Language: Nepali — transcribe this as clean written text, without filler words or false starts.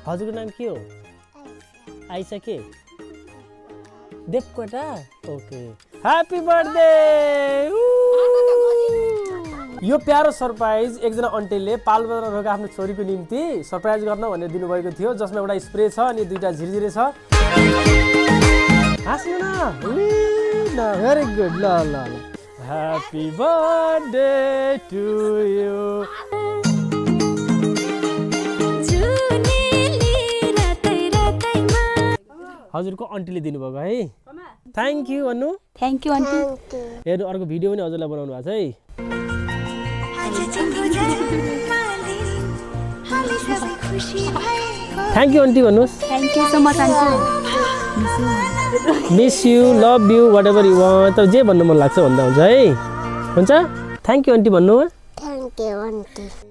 हजुरको नाम के हो आइसा के देवकोटा ओके ह्यापी बर्थडे यो प्यारो सरप्राइज एकजना अन्टीले पालबाट रहेको आफ्नो छोरीको निम्ति सरप्राइज गर्न भनेर दिनुभएको थियो जसमा एउटा स्प्रे छ अनि दुईटा झिरझिरे छ हाँस्नु न भेरी गुड ल ल ह्यापी बर्थडे टु यु हजुरको आन्टीले दिनुभएको है थ्याङ्क यू भन्नु थ्याङ्क यू आन्टी हेर्नु अर्को भिडियो पनि हजुरलाई बनाउनु भएको छ है थ्याङ्क यू आन्टी भन्नुहोस् thank you so much aunty miss you love you whatever you want तर जे भन्नु मन लाग्छ भन्दा हुन्छ है हुन्छ थ्याङ्क यू आन्टी भन्नु थ्याङ्क यू आन्टी